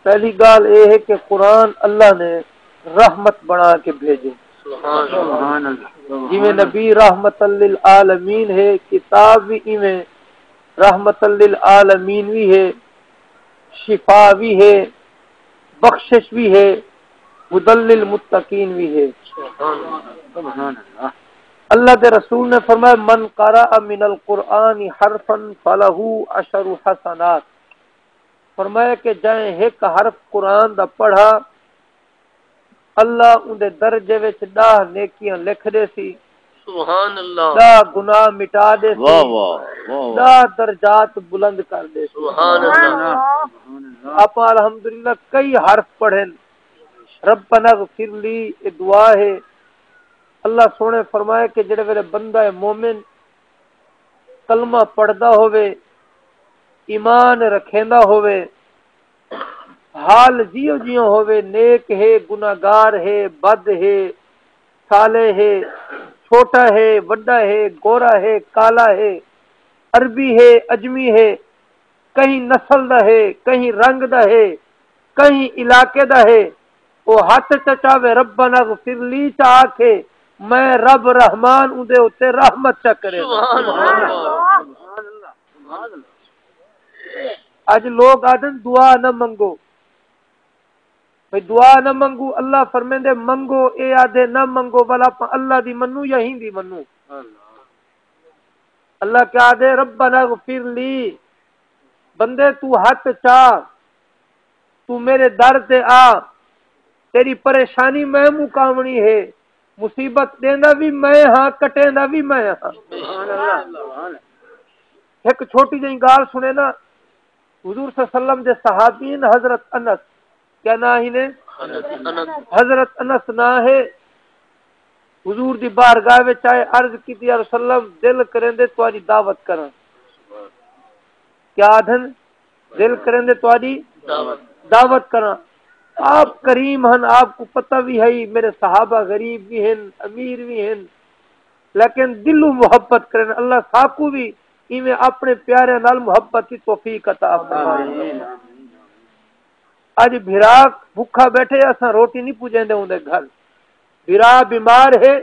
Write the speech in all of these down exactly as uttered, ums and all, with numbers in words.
پہلی ڳالھ اے ہے کہ قرآن اللہ نے رحمت بݨا کے بھیڄے۔ سبحان اللہ۔ جیویں نبی رحمت للعالمین ہے، کتاب وی ایویں رحمت للعالمین وی ہے، شفا وی ہے، بخشش وی ہے، ھدی للمتقین وی ہے۔ سبحان اللہ۔ اللہ دے رسول نے فرمایا، من قرأ من القرآن حرفا فلہ عشر حسنات۔ فرمایا کہ جئیں ہک حرف قرآن دا پڑھا، اللہ اوندے درجے وچ ݙاہ نیکیاں لکھ ݙیسی، سبحان اللہ۔ ݙاہ گناہ مٹا ݙیسی، واہ، واہ، واہ، واہ۔ ݙاہ درجات بلند کر ݙیسی۔ سبحان اللہ۔ آپاں الحمدللہ کئی حرف پڑھن۔ ربنا اغفر لی، اے دعا ہے۔ اللہ سوہݨے فرمائے کہ جیڑھے ویلے بندہ مومن کلمہ پڑھدا ہووے، ایمان رکھیندا ہووے، حال جیو جیو ہووے، نیک ہے، گناہگار ہے، بد ہے، صالح ہے، چھوٹا ہے، وݙا ہے، گورا ہے، کالا ہے، عربی ہے، عجمی ہے، کہیں نسل دا ہے، کہیں رنگ دا ہے، کہیں علاقے دا ہے، او ہتھ چا چاوے، ربنا اغفر لی چا آکھے، میں رب رحمان اوندے اتے رحمت چا کرے۔ سبحان اللہ۔ اڄ لوگ آہدن دعا نہ منگو، بھئی دعا نہ منگو، اللہ فرمیندے منگو، اے آہدے نہ منگو، ولا آپاں اللہ دی منوں یا ہیندی منوں؟ اللہ کیا آہدے؟ ربنا اغفر لی، بندے توں ہتھ چا، توں میرے در تے آ، تیری پریشانی میں مکاوݨی ہے، مصیبت ݙیندا وی میں ہاں، کٹیندا وی میں ہاں۔ سبحان اللہ۔ ہک چھوٹی جئی ڳالھ سݨے نا، حضور صلی اللہ علیہ وسلم دے صحابی ہن حضرت انس، کیا ناں ہی نے؟ انس، انس۔ حضرت انس ناں ہے۔ حضور دی بارگاہ وچ آئے، عرض کیتی، یا رسول اللہ، دل کریندے تہاݙی دعوت کراں۔ کیا آدھن؟ دل کریندے تہاݙی دعوت۔ دعوت کراں۔ آپ کریم ہن، آپ کوں پتہ وی ہئی، میرے صحابہ غریب وی ہن، امیر وی ہن، لیکن دلوں محبت کرن۔ اللہ ساکوں وی ایویں اپݨے پیاریاں نال محبت دی توفیق عطا فرمائے۔ آمین۔ اڄ بھرا بھکھا ٻیٹھے، اساں روٹی نہیں پڄیندے اوندے گھر۔ بھرا بیمار ہے،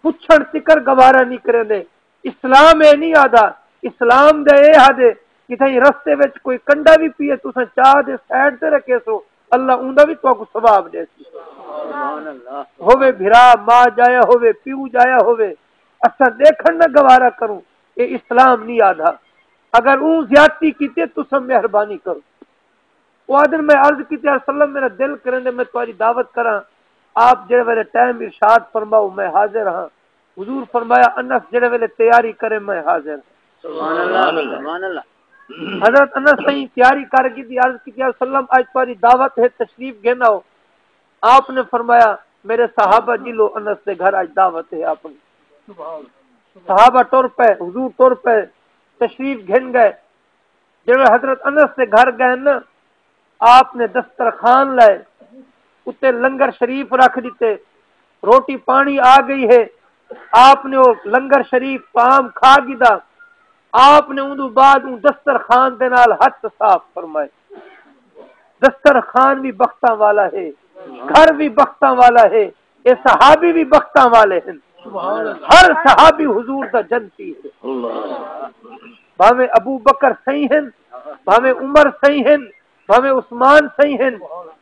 پچھݨ تکر گوارا نہیں کریندے۔ اسلام اے نہیں آہدا، اسلام دا اے آہدے، کتھائیں رستے وچ کوئی کنڈا وی پیے، تساں چا دے سائیڈ تے رکھیسو، اللہ اوندا وی تہاکوں ثواب ݙیسی۔ سبحان اللہ۔ ہووے بھرا ماء ڄایا ہووے، پیو ڄایا ہووے، اساں ݙیکھݨ نہ گوارا کروں، اے اسلام نہیں آہدا۔ اگر اوں زیادتی کیتی، تساں مہربانی کرو۔ او آہدن، میں عرض کیتی، یا رسول اللہ، میرا دل کریندے میں تہاݙی دعوت کراں۔ آپ جیڑھے ویلے ٹائم ارشاد فرماؤ، میں حاضر ہاں۔ حضور فرمایا، انس جیڑھے ویلے تیاری کرے، میں حاضر ہاں۔ سبحان اللہ، سبحان اللہ۔ حضرت انس سئیں تیاری کر گھدی، عرض کیتی، یا رسول اللہ، اڄ تہاݙی دعوت ہے، تشریف گھن آؤ۔ آپ نے فرمایا، میرے صحابہ جلو انس دے گھر اڄ دعوت ہے اپݨی۔ صحابہ ٹر پئے، حضور ٹر پئے، تشریف گھن ڳئے۔ جیڑھے حضرت انس دے گھر ڳئے نا، آپ نے دسترخوان لائے، اتے لنگر شریف رکھ ݙتے، روٹی پاݨی آ ڳئی ہے۔ آپ نے او لنگر شریف طعام کھا گھدا۔ آپ نے اوندوں بعد اوں دسترخوان دے نال ہتھ صاف فرمائے۔ دسترخوان وی بختاں والا ہے، گھر وی بختاں والا ہے، اے صحابی وی بختاں والے ہن۔ سبحان اللہ۔ ہر صحابی حضور دا جنتی ہے۔ اللہ۔ بھاویں ابو بکر سئیں ہن، بھاویں عمر سئیں ہن، بھاویں عثمان سئیں ہن،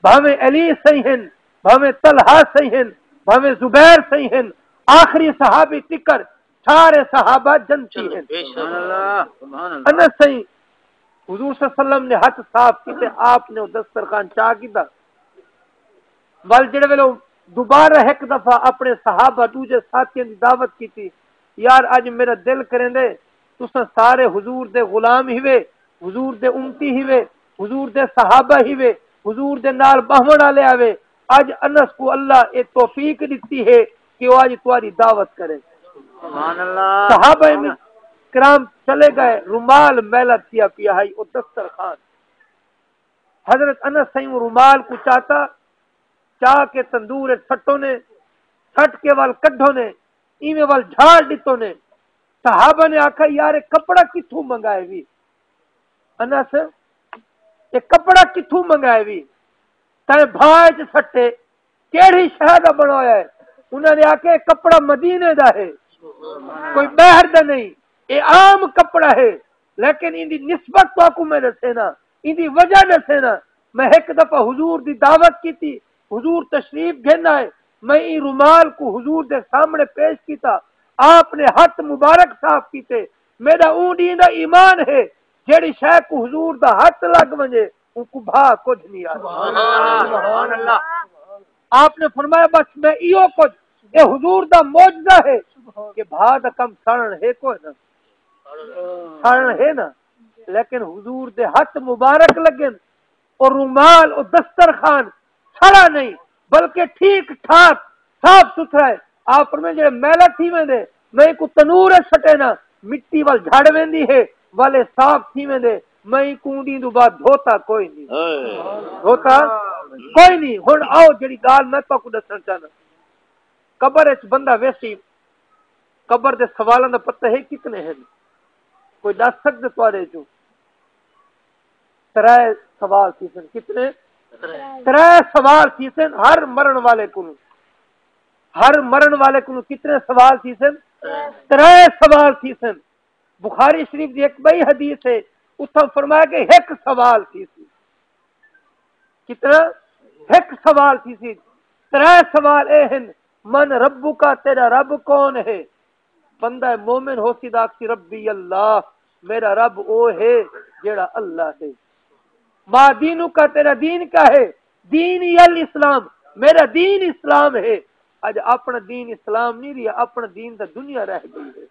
بھاویں علی سئیں ہن، بھاویں طلحہ سئیں ہن، بھاویں زبیر سئیں ہن، آخری صحابی تکر سارے صحابہ جنتی ہن۔ بے شک۔ سبحان اللہ، سبحان اللہ۔ انس سئیں، حضور صلی اللہ علیہ وسلم نے ہتھ صاف کیتے، آپ نے او دسترخوان چا گھدا۔ ول جیڑھے ویلے او دوبارہ ہک دفعہ اپݨے صحابہ، ݙوجھے ساتھیاں دی دعوت کیتی، یار، اڄ میرا دل کریندے تساں سارے حضور دے غلام ہیوے، حضور دے امتی ہیوے، حضور دے صحابہ ہیوے، حضور دے نال ٻہوݨ آلے ہیوے۔ اڄ انس کوں اللہ اے توفیق ݙتی ہے کہ او اڄ تہاݙی دعوت کرے۔ سبحان اللہ۔ صحابہ کرام چلے ڳئے، رومال میلا تھیا پیا ہئی، او دسترخوان۔ حضرت انس سئیں رومال کوں چاتا، چا کے تندور اچ سٹو نے، سٹ کے ول کڈھو نے، ایویں ول جھاڑ ݙتو نے۔ صحابہ نے آکھا، یار، اے کپڑا کتھوں منگائے وی؟ انس، اے کپڑا کتھوں منگائے وی؟ تیں بھا اچ سٹے، کیڑھی شے دا بݨایا ہے؟ انہاں نے آکھیا، اے کپڑا مدینے دا ہے، کوئی ٻاہر دا نہیں، اے عام کپڑا ہے، لیکن ایندی نسبت تہاکوں میں ݙسینا، ایندی وجہ ݙسینا۔ میں ہک دفعہ حضور دی دعوت کیتی، حضور تشریف گھن آئے، میں ایں رومال کوں حضور دے سامݨے پیش کیتا، آپ نے ہتھ مبارک صاف کیتے۔ میݙا اوں ݙینہہ دا ایمان ہے، جیڑھی شے کوں حضور دا ہتھ لڳ ونڄے، اونکوں بھا کجھ نہیں آ۔ سبحان اللہ۔ آپ نے فرمایا، بس میں ایہو کجھ، اے حضور دا معجزہ ہے کہ بھا دا کم ساڑݨ ہے کوئی نہ، ساڑݨ ہے نہ، لیکن حضور دے ہتھ مبارک لڳن، او رومال، او دسترخوان سڑا نہیں، بلکہ ٹھیک ٹھاک، صاف ستھرا ہے۔ آپ فرمائے، جڑے میلا تھی ویندے، میں کو تنور سٹے نا، مٹی وال جھڑ ویندی ہے، والے صاف تھی ویندے، میں کو ڈی دو بعد دھوتا کوئی نہیں۔ ہائے۔ دھوتا کوئی نہیں۔ ہن آؤ، جڑی گال میں تاکو دسنا چاہنا، قبر اچ بندہ ویسی، قبر دے سوالاں دا پتہ ہے کتنے ہیں؟ کوئی دس سکدے تواڈے چوں؟ ترے سوال تھیسن۔ کتنے؟ ترے۔ ترے سوال تھیسن ہر مرن والے کوں۔ ہر مرن والے کوں کتنے سوال تھیسن؟ ترے۔ ترے سوال تھیسن۔ بخاری شریف دی ایک بئی حدیث ہے، اتھاں فرمایا کہ ایک سوال تھیسی۔ کتنا؟ ایک سوال تھیسی۔ ترے سوال اے ہن، من ربک، تیرا رب کون ہے؟ بندہ مومن ہوسی دا آکھسی، ربی اللہ، میرا رب او ہے جیڑا اللہ ہے۔ ما دینک، تیرا دین کیا ہے؟ دینی الاسلام، میرا دین اسلام ہے۔ اڄ اپݨا دین اسلام نہیں رہیا، اپݨا دین دا دنیا رہ ڳئی ہے۔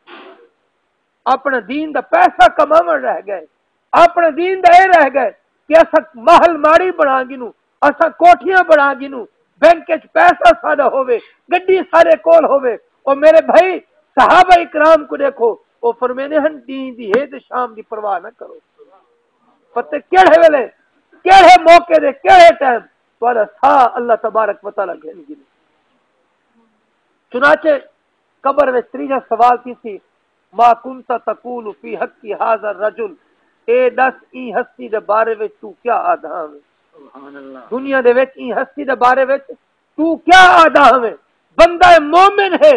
اپݨا دین دا پیسہ کماوݨ رہ ڳئے، اپݨا دین دا اے رہ ڳئے کہ اساں محل ماڑی بݨا گھنوں، اساں کوٹھیاں بݨا گھنوں، بینک اچ پیسہ ساݙا ہووے، گݙی ساݙے کول ہووے۔ او میرے بھائی، صحابہ اکرام کوں ݙیکھو، او فرمیندے ہن، ݙینہہ دی ہے تے شام دی پرواہ نہ کرو۔ پتہ کیڑھے ویلے، کیڑھے موقع دے، کیڑھے ٹائم تہاݙا ساہ اللہ تبارک و تعالیٰ گھن گھنے۔ چنانچہ قبر وچ تریجھا سوال تھیسی، ما کنت تقول فی حق ھذا الرجل، اے ݙس ایں ہستی دے بارے وچ توں کیا آہدا ہاویں؟ سبحان اللہ۔ دنیا دے وچ ایں ہستی دے بارے وچ توں کیا آہدا ہاویں؟ بندہ مومن ہے۔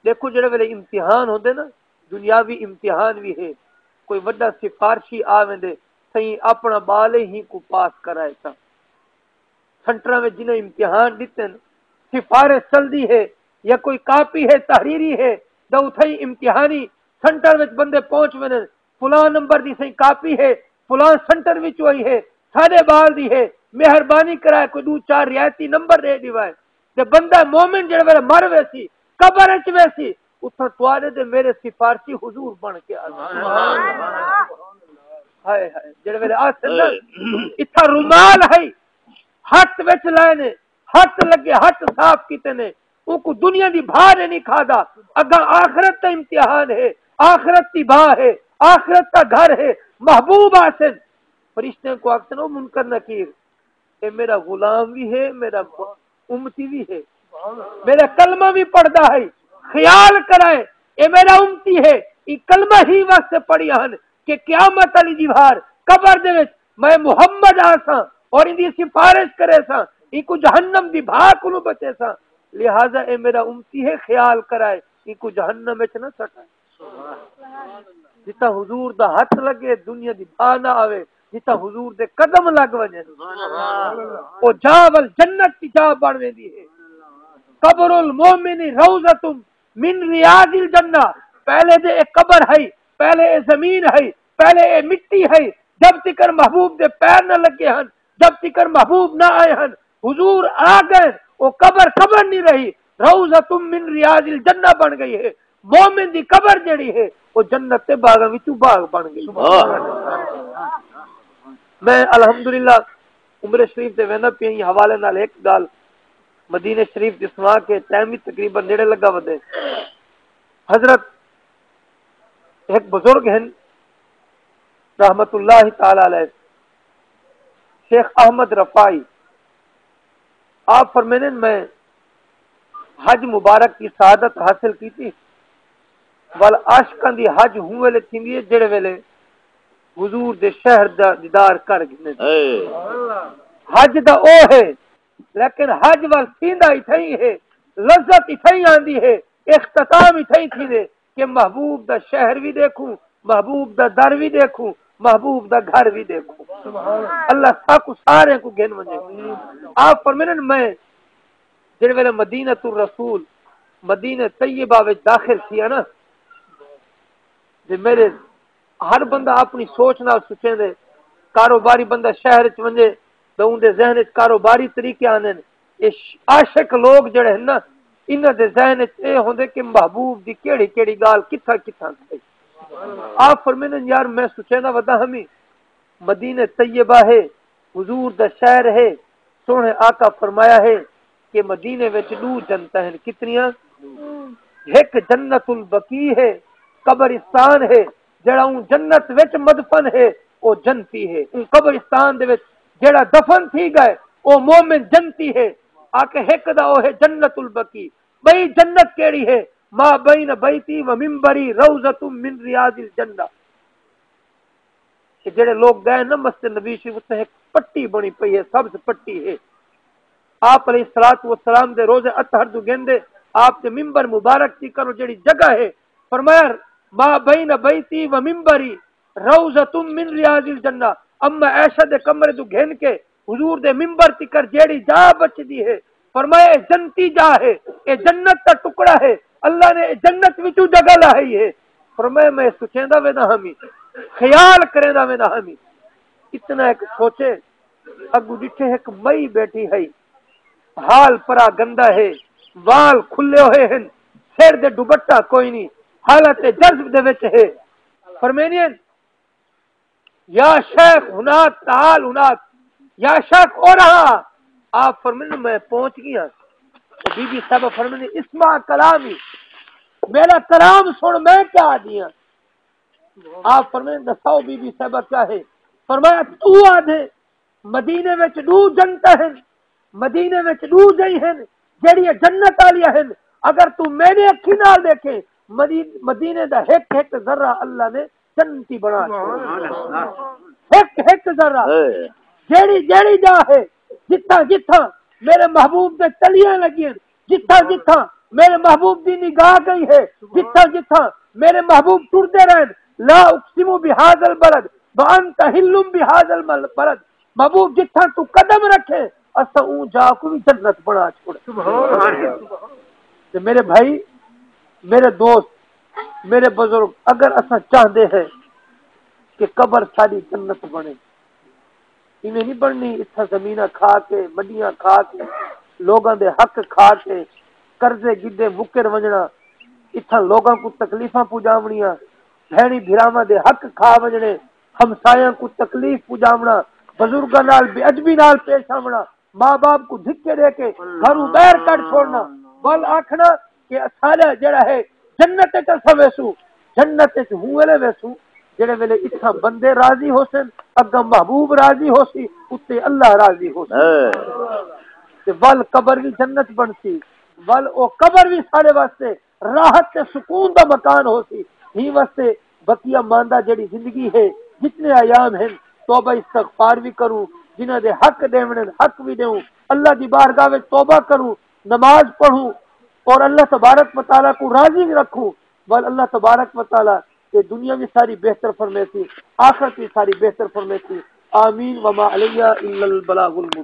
ݙیکھو، جیڑھے ویلے امتحان ہوندے نا، دنیاوی امتحان وی ہے، کوئی وݙا سفارشی آ ویندے، سئیں اپݨا ٻال ہے، ہی کوں پاس کرائے تاں۔ سنٹراں وچ جنہیں امتحان ݙتن، سفارش چلدی ہے یا کوئی کاپی ہے، تحریری ہے، تاں اتھائیں امتحانی سنٹر وچ بندے پہنچ ویندن، فلاں نمبر دی سئیں کاپی ہے، فلاں سنٹر وچوں آئی ہے، ساݙے ٻال دی ہے، مہربانی کرائے کوئی ݙو چار رعایتی نمبر ݙے ݙیوائے۔ تے بندہ مومن جیڑھے ویلے مر ویسی، قبر اچ ویسی، اتھاں تہاݙے تے میرے سفارشی حضور بݨ کے آسن۔ ہائے ہائے، جیڑھے ویلے آسن نا، اتھاں رومال ہے، ہتھ وچ لائے نے، ہتھ لڳے، ہتھ صاف کیتے نے، اونکوں دنیا دی بھا نے نہیں کھادا۔ اڳاں آخرت دا امتحان ہے، آخرت دی بھا ہے، آخرت دا گھر ہے۔ محبوب آسن، فرشتیاں کوں آکھسن، او منکر نکیر، اے میرا غلام وی ہے، میرا امتی وی ہے، میرا کلمہ وی پڑھدا ہے، خیال کرائے، اے میرا امتی ہے۔ اے کلمہ ہی واسطے پڑھیا ہن کہ قیامت والی دیوار قبر دے وچ میں محمد آساں اور ایندی سفارش کریساں، اینکوں جہنم دی بھا کولوں بچیساں۔ لہذا اے میرا امتی ہے، خیال کرائے، اینکوں جہنم وچ نہ سٹائے۔ جتھاں حضور دا ہتھ لڳے، دنیا دی بھا نہ آوے، جتھاں حضور دے قدم لڳ ونڄن، او جا ول جنت دی جا بݨ ویندی ہے۔ قبر المومن روضۃ من ریاض الجنہ۔ پہلے دے اے قبر ہئی، پہلے اے زمین ہئی، پہلے اے مٹی ہئی، جب تکر محبوب دے پیر نہ لڳے ہن، جب تکر محبوب نہ آئے ہن، حضور آ ڳئے، او قبر قبر نہیں رہی، روضۃ من ریاض الجنہ بݨ ڳئی ہے۔ مومن دی قبر جیڑھی ہے، او جنت دے باغاں وچوں باغ بݨ ڳئی۔ سبحان اللہ۔ میں الحمدللہ عمرے شریف تے ویندا پیا، ایں حوالے نال ہک ڳالھ مدینے شریف دی سݨا کے، ٹائم وی تقریباً نیڑے لڳا ودے۔ حضرت ہک بزرگ ہن، رحمت اللہ تعالیٰ علیہ، شیخ احمد رفاعی، آپ فرمیندن، میں حج مبارک دی سعادت حاصل کیتی، ول عاشقاں دی حج ہوں ویلے تھیندی ہے جیڑھے ویلے حضور دے شہر دا دیدار کر گھنن۔ اے۔ حج دا او ہے، لیکن حج ول تھیندا اتھائیں ہے، لذت اتھائیں آندی ہے، اختتام اتھائیں تھیندے کہ محبوب دا شہر وی ݙیکھوں، محبوب دا در وی ݙیکھوں، محبوب دا گھر وی ݙیکھوں۔ اللہ ساکوں سارے کوں گھن ونڄے۔ آپ فرمیندن، میں جڑے ویلے مدینۃ الرسول، مدینہ طیبہ وچ داخل تھیا نا، تے میرے ہر بندہ اپنی سوچ نال سوچیندے۔ کاروباری بندہ شہر وچ ونڄے تاں اوندے ذہن وچ کاروباری طریقے آندن۔ اے ش- عاشق لوگ جڑے ہن نا، انہاں دے ذہن وچ اے ہوندے کہ محبوب دی کیڑھی کیڑھی ڳالھ کتھاں کتھاں تھئی۔ آپ فرمیندن، یار میں سوچیندا ودا ہمی، مدینہ طیبہ ہے، حضور دا شہر ہے، سوہݨے آقا فرمایا ہے کہ مدینے وچ ݙو جنتاں ہن۔ کتنیاں؟ ہک جنت البقیع ہے، قبرستان ہے، جیڑھا اوں جنت وچ مدفن ہے، او جنتی ہے۔ اوں قبرستان دے وچ جیڑھا دفن تھی ڳئے، او مومن جنتی ہے۔ آکھے ہک دا او ہے جنت البقیع، ٻئی جنت کیڑھی ہے؟ ما بین بیتی و ممبری روضۃ من ریاض الجنہ۔ کہ جڑے لوگ ڳئے نا مسجد نبی شریف، اتھے ہک پٹی بݨی پئی ہے، سبز پٹی ہے۔ آپ علیہ الصلوۃ والسلام دے روضہ اطہر توں گھن دے، آپ دے ممبر مبارک دی کرو جڑی جگہ ہے، فرمایا، ما بین بیتی و ممبری روضۃ من ریاض الجنہ۔ اما عائشہ دے کمرے توں گھن کے حضور دے ممبر تکر جیڑھی جا بچدی ہے، فرمایا، اے جنتی جا ہے، اے جنت دا ٹکڑا ہے، اللہ نے اے جنت وچوں جگہ لاہی ہے۔ فرمایا، میں سوچیندا ویندا ہمی، خیال کریندا ویندا ہمی۔ اتنا ہک سوچے، اڳوں ݙٹھے ہک مئی ٻیٹھی ہئی، حال پرا گندا ہے، وال کھلے ہوئے ہن، سر دے دوپٹہ کوئی نہیں، حالت جذب دے وچ ہے۔ فرمیندین، یا شیخ ہناک، تعال ہناک، یا شیخ او رہا۔ آپ فرمیندن، میں پہنچ گیا۔ بی بی صاحبہ فرمیندی، اسمع کلامی، میرا کلام سن، میں کیا آدھی ہاں۔ آپ فرمیندن، دساؤ بی بی صاحبہ کیا ہے؟ فرمایا، تو آدھے مدینے وچ ݙو جنتاں ہن، مدینے وچ ݙو جئی ہن، جیڑھیاں جنت آلیاں ہن۔ اگر توں میݙے اکھیں نال ݙیکھیں، مدی-، مدینے دا ہک ہک ذرہ اللہ نے جنتی بݨا چھوڑے۔ ہک ہک ذرہ، جیڑھی جیڑھی جا ہے، جتھاں جتھاں میرے محبوب دے تلیاں لڳین، جتھاں جتھاں میرے محبوب دی نگاہ ڳئی ہے، جتھاں جتھاں میرے محبوب ٹردے رہن، لا اقسم بہذا البلد وانت حل بہذا البلد، محبوب جتھاں توں قدم رکھے، اساں اوں جا کوں وی جنت بݨا چھوڑے۔ سبحان اللہ۔ تے میرے بھائی، میرے دوست، میرے بزرگ، اگر اساں چاہندے ہیں کہ قبر ساݙی جنت بݨے، ایویں نہیں بݨنی۔ اتھاں زمیناں کھا کے، مڈیاں کھا کے، لوگاں دے حق کھا کے، قرضے گدے مکر ونڄݨا، اتھاں لوگاں کوں تکلیفاں پڄاوݨیاں، بھیݨیں بھراواں دے حق کھا ونڄݨے، ہمسایاں کوں تکلیف پڄاوݨا، بزرگاں نال بے ادبی نال پیش آوݨا، ماں باپ کوں دھکے ݙے کے گھروں ٻاہر کڈھ چھوڑݨا، ول آکھݨا کہ اساݙا جیڑھا ہے جنت اچ اساں ویسوں، جنت اچ ہوں ویلے ویسوں جیڑھے ویلے اتھاں بندے راضی ہوسن، اڳاں محبوب راضی ہوسی، اتے اللہ راضی ہوسی۔ تے ول قبر وی جنت بݨسی، ول او قبر وی ساݙے واسطے راحت تے سکون دا مکان ہوسی۔ ہی واسطے بقیہ ماندہ جیڑھی زندگی ہے، جتنے ایام ہن، توبہ استغفار وی کروں، جنہاں دے حق ݙیوݨے ہن، حق وی ݙیوں، اللہ دی بارگاہ وچ توبہ کروں، نماز پڑھوں اور اللہ تبارک و تعالیٰ کوں راضی وی رکھوں۔ ول اللہ تبارک و تعالیٰ اے دنیا وی ساری بہتر فرمیسی، آخرت وی ساری بہتر فرمیسی۔ آمین۔ وما علینا الا البلاغ المبین۔